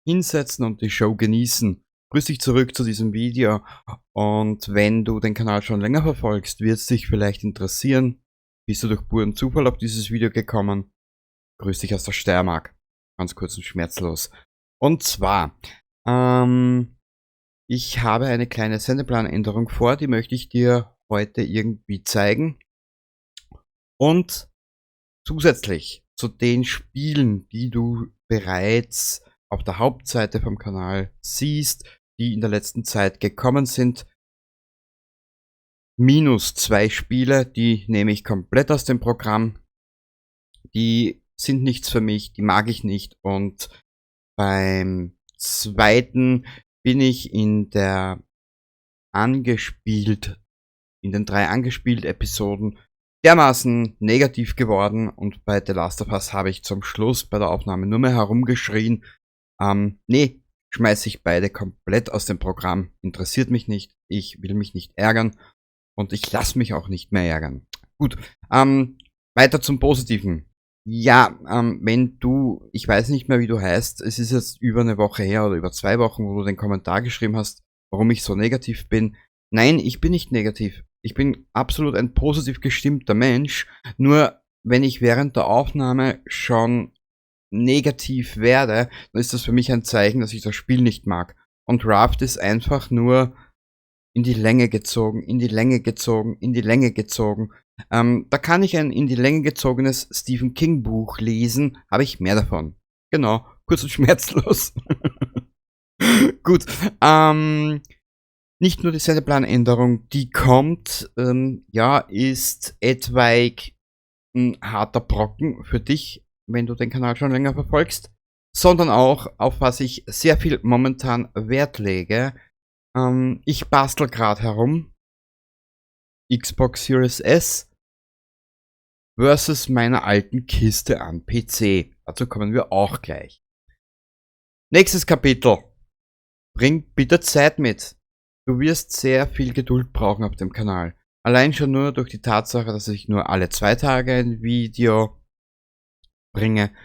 Hinsetzen und die Show genießen. Grüß dich zurück zu diesem Video und wenn du den Kanal schon länger verfolgst, wird es dich vielleicht interessieren. Bist du durch puren Zufall auf dieses Video gekommen? Grüß dich aus der Steiermark. Ganz kurz und schmerzlos. Und zwar, ich habe eine kleine Sendeplanänderung vor, die möchte ich dir heute irgendwie zeigen. Und zusätzlich zu den Spielen, die du bereits auf der Hauptseite vom Kanal siehst, die in der letzten Zeit gekommen sind, minus 2 Spiele, die nehme ich komplett aus dem Programm. Die sind nichts für mich, die mag ich nicht. Und beim zweiten bin ich in den 3 angespielt Episoden dermaßen negativ geworden und bei The Last of Us habe ich zum Schluss bei der Aufnahme nur mehr herumgeschrien. Nee, schmeiße ich beide komplett aus dem Programm. Interessiert mich nicht, ich will mich nicht ärgern und ich lasse mich auch nicht mehr ärgern. Gut, weiter zum Positiven. Ja, wenn du, ich weiß nicht mehr, wie du heißt, es ist jetzt über eine Woche her oder über 2 Wochen, wo du den Kommentar geschrieben hast, warum ich so negativ bin. Nein, ich bin nicht negativ. Ich bin absolut ein positiv gestimmter Mensch, nur wenn ich während der Aufnahme schon negativ werde, dann ist das für mich ein Zeichen, dass ich das Spiel nicht mag. Und Raft ist einfach nur in die Länge gezogen, in die Länge gezogen, in die Länge gezogen. Da kann ich ein in die Länge gezogenes Stephen King Buch lesen, habe ich mehr davon. Genau, kurz und schmerzlos. Gut, nicht nur die Sendeplanänderung, die kommt, ja, ist etwaig ein harter Brocken für dich, wenn du den Kanal schon länger verfolgst, sondern auch, auf was ich sehr viel momentan Wert lege. Ich bastel grad herum. Xbox Series S versus meiner alten Kiste an PC. Dazu kommen wir auch gleich. Nächstes Kapitel. Bring bitte Zeit mit. Du wirst sehr viel Geduld brauchen auf dem Kanal. Allein schon nur durch die Tatsache, dass ich nur alle 2 Tage ein Video bringe.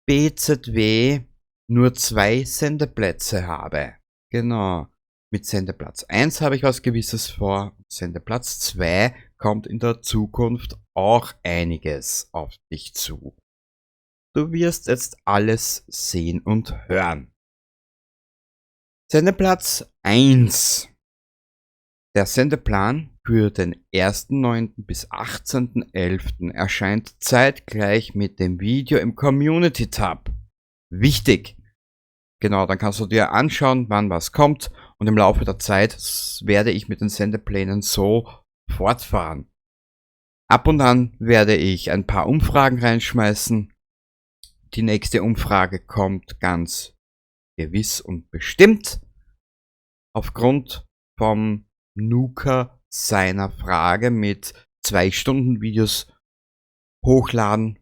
BZW nur 2 Sendeplätze habe. Genau. Mit Sendeplatz 1 habe ich was Gewisses vor. Sendeplatz 2 kommt in der Zukunft auch einiges auf dich zu. Du wirst jetzt alles sehen und hören. Sendeplatz 1. Der Sendeplan für den 1.9. bis 18.11. erscheint zeitgleich mit dem Video im Community Tab. Wichtig! Genau, dann kannst du dir anschauen, wann was kommt und im Laufe der Zeit werde ich mit den Sendeplänen so fortfahren. Ab und an werde ich ein paar Umfragen reinschmeißen. Die nächste Umfrage kommt ganz gewiss und bestimmt. Aufgrund vom Nuka seiner Frage mit 2 Stunden Videos hochladen.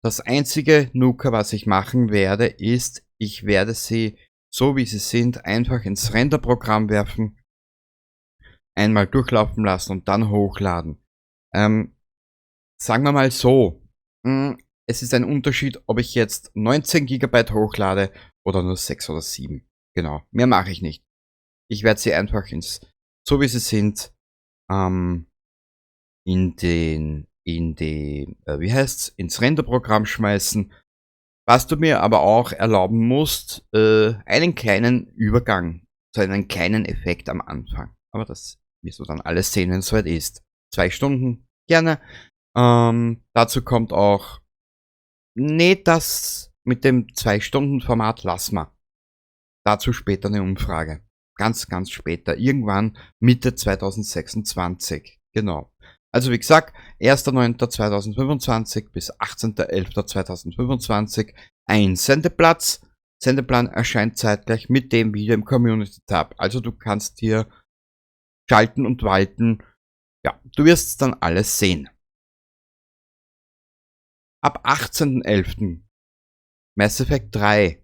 Das einzige, Nuka, was ich machen werde, ist, ich werde sie, so wie sie sind, einfach ins Renderprogramm werfen, einmal durchlaufen lassen und dann hochladen. Sagen wir mal so, es ist ein Unterschied, ob ich jetzt 19 Gigabyte hochlade oder nur 6 oder 7. Genau, mehr mache ich nicht. Ich werde sie einfach ins, so wie sie sind, in den, in die, wie heißt's, ins Renderprogramm schmeißen. Was du mir aber auch erlauben musst, einen kleinen Übergang, so einen kleinen Effekt am Anfang. Aber das wirst du dann alles sehen, wenn es soweit ist. 2 Stunden, gerne. Dazu kommt auch, nee, das mit dem 2-Stunden-Format lass mal. Dazu später eine Umfrage. Ganz, ganz später. Irgendwann Mitte 2026. Genau. Also wie gesagt, 1.9.2025 bis 18.11.2025 ein Sendeplatz. Sendeplan erscheint zeitgleich mit dem Video im Community Tab. Also du kannst hier schalten und walten. Ja, du wirst dann alles sehen. Ab 18.11. Mass Effect 3.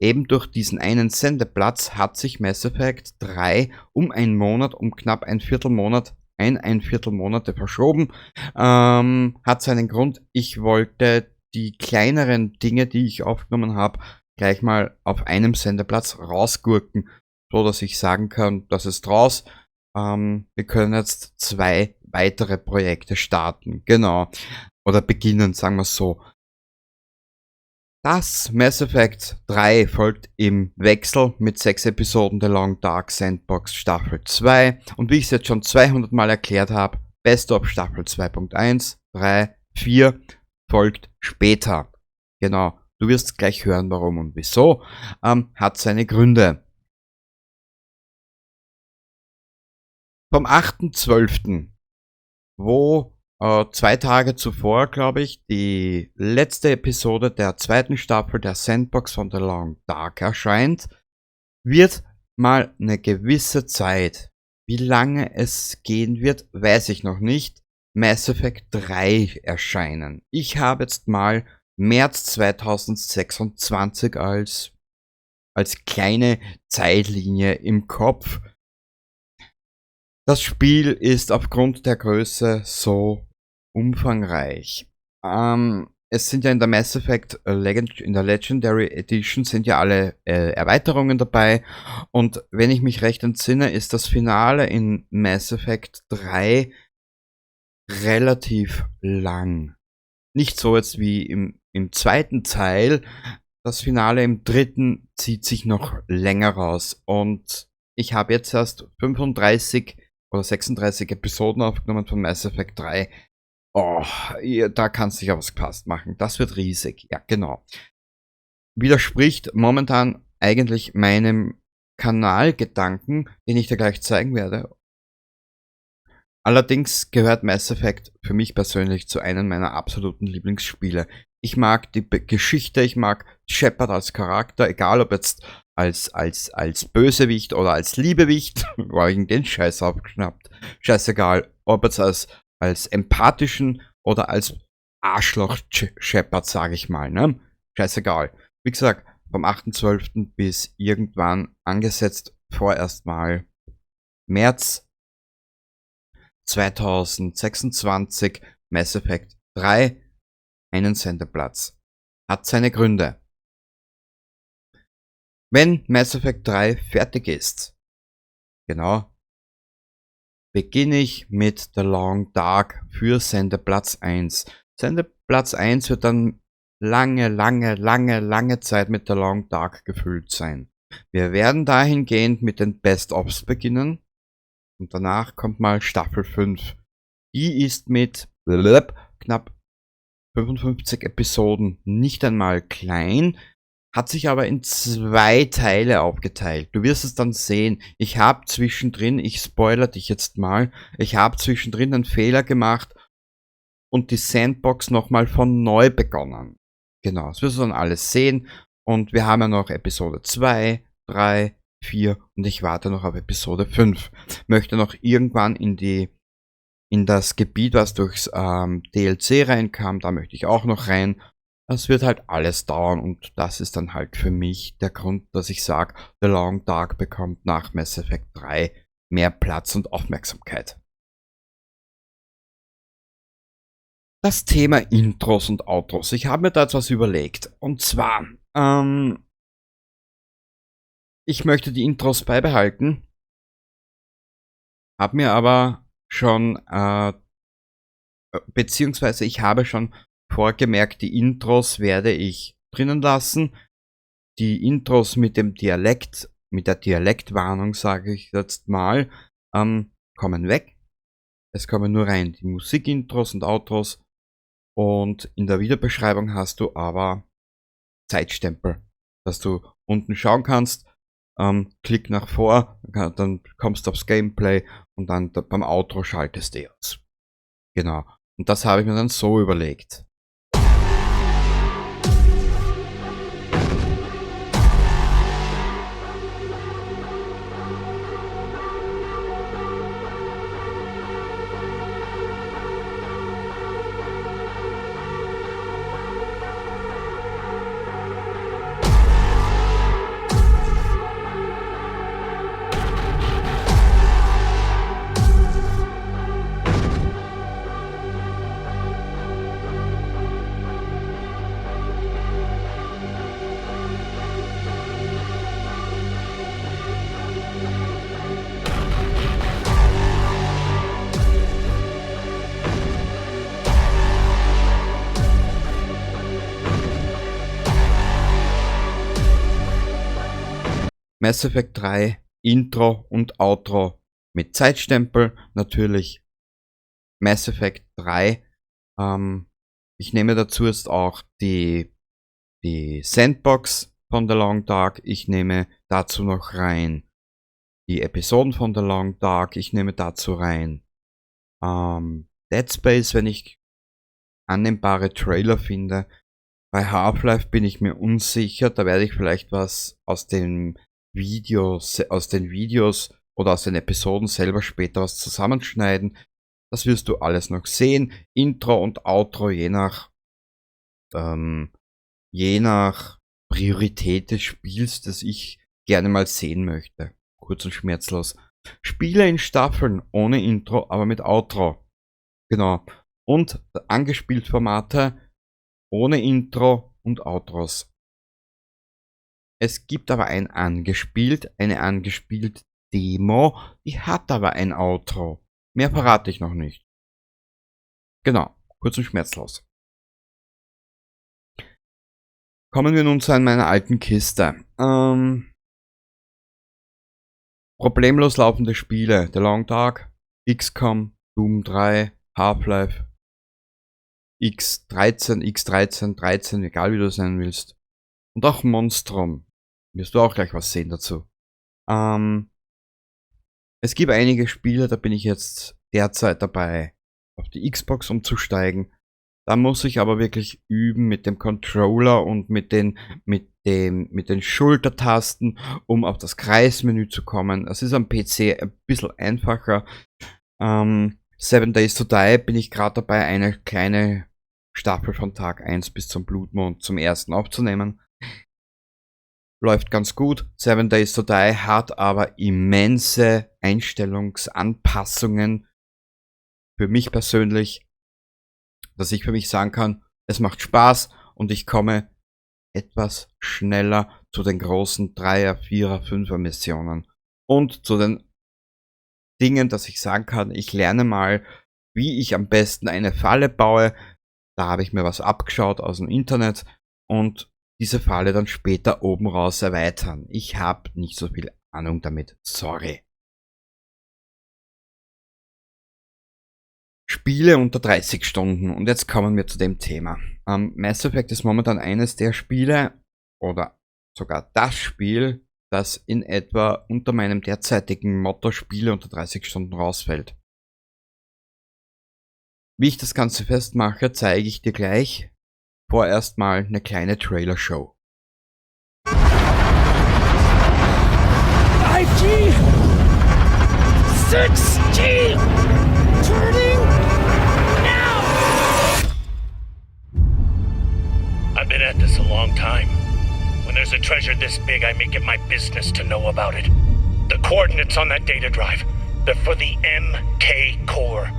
Eben durch diesen einen Sendeplatz hat sich Mass Effect 3 um einen Monat, um knapp ein Viertelmonat, ein Viertelmonate verschoben. Hat seinen Grund, ich wollte die kleineren Dinge, die ich aufgenommen habe, gleich mal auf einem Sendeplatz rausgurken, so dass ich sagen kann, das ist raus. Wir können jetzt 2 weitere Projekte starten, genau. Oder beginnen, sagen wir so. Das Mass Effect 3 folgt im Wechsel mit 6 Episoden The Long Dark Sandbox Staffel 2. Und wie ich es jetzt schon 200 Mal erklärt habe, Best of Staffel 2.1, 3, 4 folgt später. Genau, du wirst gleich hören, warum und wieso. Hat seine Gründe. Vom 8.12., wo 2 Tage zuvor, glaube ich, die letzte Episode der zweiten Staffel der Sandbox von The Long Dark erscheint, wird mal eine gewisse Zeit, wie lange es gehen wird, weiß ich noch nicht, Mass Effect 3 erscheinen. Ich habe jetzt mal März 2026 als kleine Zeitlinie im Kopf. Das Spiel ist aufgrund der Größe so umfangreich. Es sind ja in der Mass Effect Legend, in der Legendary Edition sind ja alle Erweiterungen dabei. Und wenn ich mich recht entsinne, ist das Finale in Mass Effect 3 relativ lang. Nicht so jetzt wie im zweiten Teil. Das Finale im dritten zieht sich noch länger raus. Und ich habe jetzt erst 35 oder 36 Episoden aufgenommen von Mass Effect 3. Oh, da kannst du dich auf was gefasst machen. Das wird riesig. Ja, genau. Widerspricht momentan eigentlich meinem Kanalgedanken, den ich dir gleich zeigen werde. Allerdings gehört Mass Effect für mich persönlich zu einem meiner absoluten Lieblingsspiele. Ich mag die Geschichte, ich mag Shepard als Charakter, egal ob jetzt als Bösewicht oder als Liebewicht, war ich den Scheiß aufgeschnappt. Scheißegal, ob jetzt als empathischen oder als Arschloch Shepard, sag ich mal, ne? Scheißegal. Wie gesagt, vom 8.12 bis irgendwann angesetzt, vorerst mal März 2026, Mass Effect 3, einen Sendeplatz. Hat seine Gründe. Wenn Mass Effect 3 fertig ist, genau, beginne ich mit The Long Dark für Sendeplatz 1. Sendeplatz 1 wird dann lange, lange, lange, lange Zeit mit The Long Dark gefüllt sein. Wir werden dahingehend mit den Best-ofs beginnen. Und danach kommt mal Staffel 5. Die ist mit knapp 55 Episoden nicht einmal klein, hat sich aber in 2 Teile aufgeteilt. Du wirst es dann sehen. Ich hab zwischendrin, ich spoiler dich jetzt mal, ich hab zwischendrin einen Fehler gemacht und die Sandbox nochmal von neu begonnen. Genau, das wirst du dann alles sehen. Und wir haben ja noch Episode 2, 3, 4 und ich warte noch auf Episode 5. Möchte noch irgendwann in das Gebiet, was durchs DLC reinkam, da möchte ich auch noch rein. Das wird halt alles dauern und das ist dann halt für mich der Grund, dass ich sag, The Long Dark bekommt nach Mass Effect 3 mehr Platz und Aufmerksamkeit. Das Thema Intros und Outros. Ich habe mir da etwas überlegt. Und zwar, ich möchte die Intros beibehalten, hab mir aber schon, beziehungsweise ich habe schon vorgemerkt, die Intros werde ich drinnen lassen. Die Intros mit dem Dialekt, mit der Dialektwarnung, sage ich jetzt mal, kommen weg. Es kommen nur rein die Musikintros und Outros. Und in der Videobeschreibung hast du aber Zeitstempel, dass du unten schauen kannst. Klick nach vor, dann kommst du aufs Gameplay und dann beim Outro schaltest du aus. Genau. Und das habe ich mir dann so überlegt. Mass Effect 3, Intro und Outro mit Zeitstempel, natürlich Mass Effect 3. Ich nehme dazu jetzt auch die Sandbox von The Long Dark. Ich nehme dazu noch rein die Episoden von The Long Dark. Ich nehme dazu rein Dead Space, wenn ich annehmbare Trailer finde. Bei Half-Life bin ich mir unsicher, da werde ich vielleicht was aus den Videos oder aus den Episoden selber später was zusammenschneiden. Das wirst du alles noch sehen. Intro und Outro, je nach Priorität des Spiels, das ich gerne mal sehen möchte. Kurz und schmerzlos. Spiele in Staffeln, ohne Intro, aber mit Outro. Genau. Und angespielt Formate ohne Intro und Outros. Es gibt aber ein angespielt, eine angespielt Demo, die hat aber ein Outro. Mehr verrate ich noch nicht. Genau, kurz und schmerzlos. Kommen wir nun zu meiner alten Kiste. Problemlos laufende Spiele. The Long Dark, XCOM, Doom 3, Half-Life, X13, X13, 13, egal wie du es nennen willst. Und auch Monstrum. Wirst du auch gleich was sehen dazu. Es gibt einige Spiele, da bin ich jetzt derzeit dabei, auf die Xbox umzusteigen. Da muss ich aber wirklich üben mit dem Controller und mit den Schultertasten, um auf das Kreismenü zu kommen. Das ist am PC ein bisschen einfacher. 7 Days to Die bin ich gerade dabei, eine kleine Staffel von Tag 1 bis zum Blutmond zum ersten aufzunehmen. Läuft ganz gut. 7 Days to Die hat aber immense Einstellungsanpassungen für mich persönlich, dass ich für mich sagen kann, es macht Spaß und ich komme etwas schneller zu den großen 3er, 4er, 5er Missionen und zu den Dingen, dass ich sagen kann, ich lerne mal, wie ich am besten eine Falle baue. Da habe ich mir was abgeschaut aus dem Internet und diese Falle dann später oben raus erweitern. Ich habe nicht so viel Ahnung damit, sorry. Spiele unter 30 Stunden und jetzt kommen wir zu dem Thema. Mass Effect ist momentan eines der Spiele oder sogar das Spiel, das in etwa unter meinem derzeitigen Motto Spiele unter 30 Stunden rausfällt. Wie ich das Ganze festmache, zeige ich dir gleich. Vorerst mal eine kleine Trailer-Show. 5G! 6G! Turning now! I've been at this a long time. When there's a treasure this big, I make it my business to know about it. The coordinates on that data drive, they're for the MK core.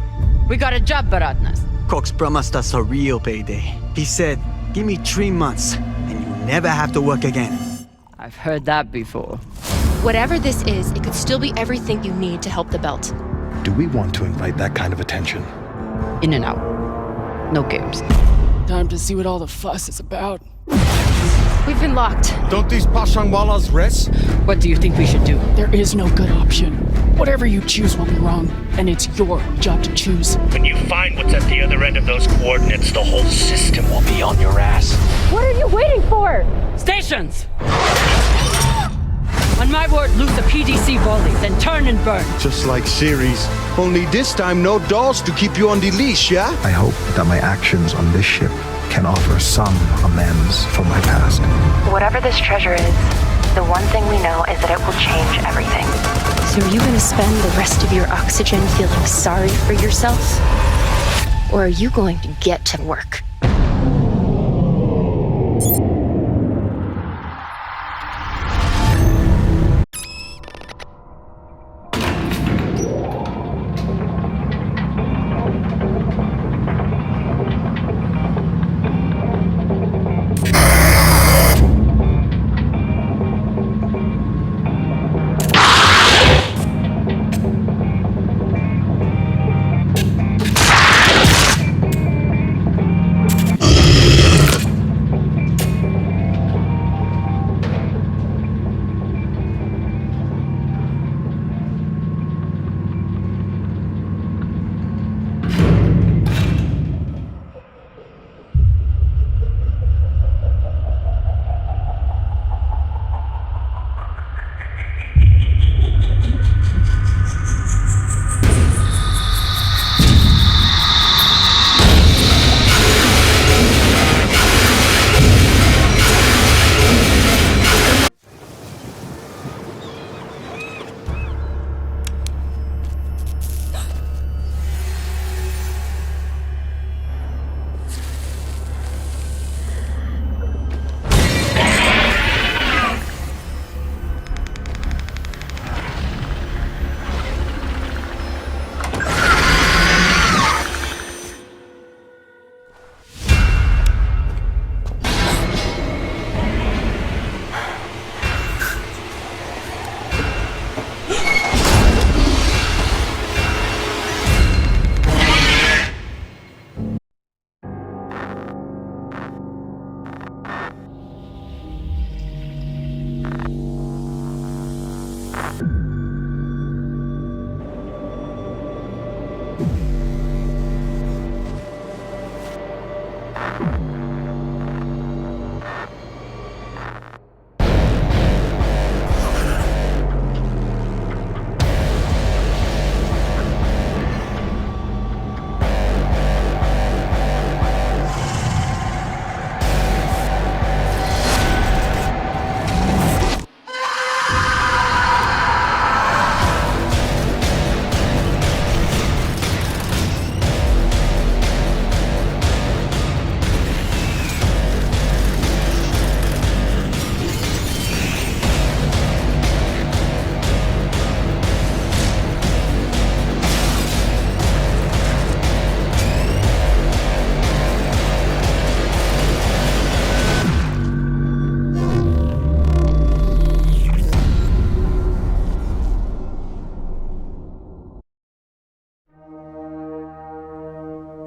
We got a job, Baratnas. Cox promised us a real payday. He said, give me 3 months and you never have to work again. I've heard that before. Whatever this is, it could still be everything you need to help the Belt. Do we want to invite that kind of attention? In and out. No games. Time to see what all the fuss is about. We've been locked. Don't these Pashanwalas rest? What do you think we should do? There is no good option. Whatever you choose will be wrong, and it's your job to choose. When you find what's at the other end of those coordinates, the whole system will be on your ass. What are you waiting for? Stations! On my word, loose a PDC volley, then turn and burn. Just like Ceres. Only this time, no dolls to keep you on the leash, yeah? I hope that my actions on this ship can offer some amends for my past. Whatever this treasure is, the one thing we know is that it will change everything. So are you going to spend the rest of your oxygen feeling sorry for yourself? Or are you going to get to work?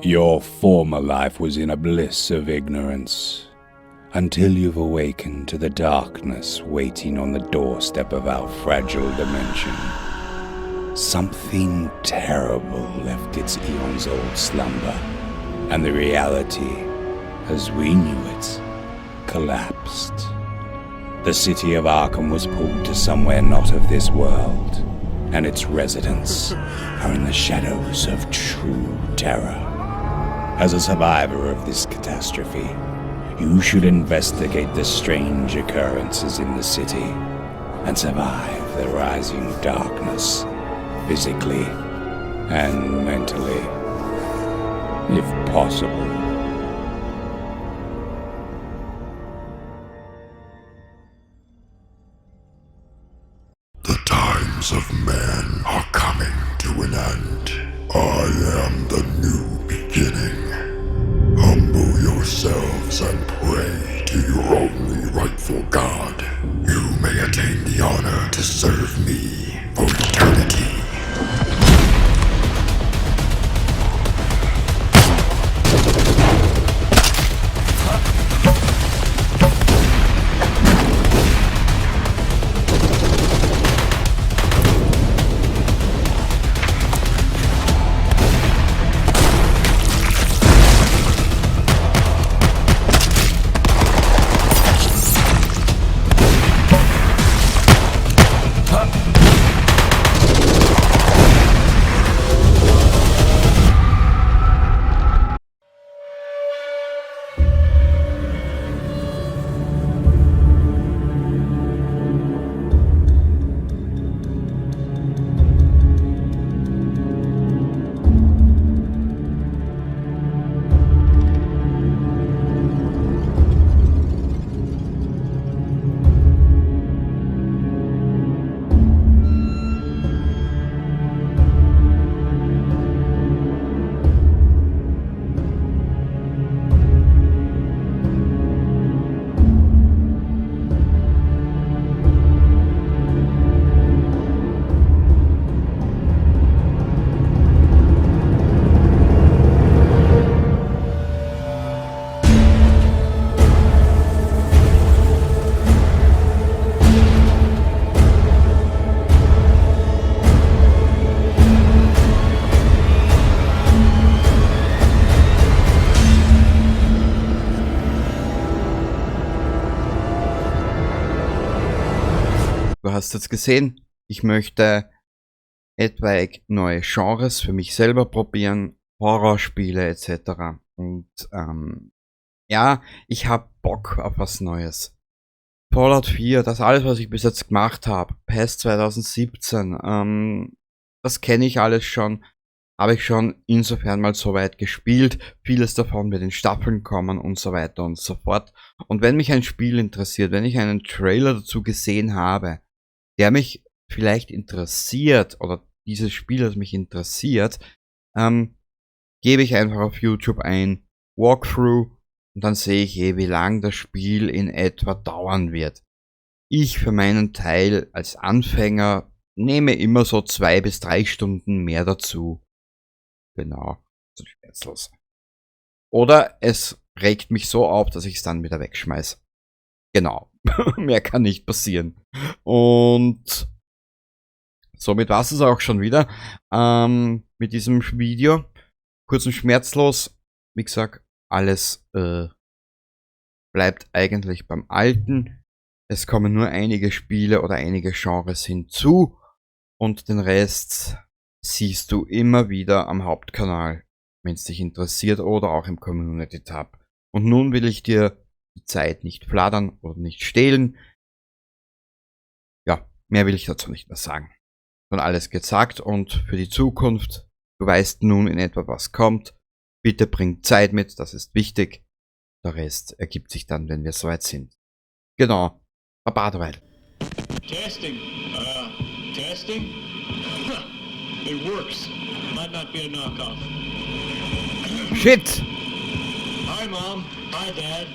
Your former life was in a bliss of ignorance, until you've awakened to the darkness waiting on the doorstep of our fragile dimension. Something terrible left its eons old slumber, and the reality, as we knew it, collapsed. The city of Arkham was pulled to somewhere not of this world, and its residents are in the shadows of true terror. As a survivor of this catastrophe, you should investigate the strange occurrences in the city and survive the rising darkness, physically and mentally, if possible. The times of man are coming to an end. I am the new beginning. Humble yourselves and pray to your only rightful God. You may attain the honor to serve me for eternity. Du hast jetzt gesehen, ich möchte etwaig neue Genres für mich selber probieren, Horrorspiele et cetera. Und ja, ich hab Bock auf was Neues. Fallout 4, das alles, was ich bis jetzt gemacht hab, PES 2017, das kenne ich alles schon, habe ich schon insofern mal soweit gespielt, vieles davon wird in Staffeln kommen und so weiter und so fort. Und wenn mich ein Spiel interessiert, wenn ich einen Trailer dazu gesehen habe, der mich vielleicht interessiert oder dieses Spiel, das mich interessiert, gebe ich einfach auf YouTube ein Walkthrough und dann sehe ich eh, wie lang das Spiel in etwa dauern wird. Ich für meinen Teil als Anfänger nehme immer so 2 bis 3 Stunden mehr dazu. Genau, so schmerzlos. Oder es regt mich so auf, dass ich's dann wieder wegschmeiß. Genau, mehr kann nicht passieren. Und Somit war es auch schon wieder mit diesem Video. Kurz und schmerzlos. Wie gesagt, alles bleibt eigentlich beim Alten. Es kommen nur einige Spiele oder einige Genres hinzu. Und den Rest siehst du immer wieder am Hauptkanal, wenn es dich interessiert, oder auch im Community Tab. Und nun will ich dir die Zeit nicht fladern oder nicht stehlen. Ja, mehr will ich dazu nicht mehr sagen. Schon alles gesagt und für die Zukunft, du weißt nun in etwa, was kommt. Bitte bring Zeit mit, das ist wichtig. Der Rest ergibt sich dann, wenn wir soweit sind. Genau. Baba derweil. Testing. Testing? Huh. It works. Might not be a knockoff. Shit! Hi, Mom. Hi, Dad.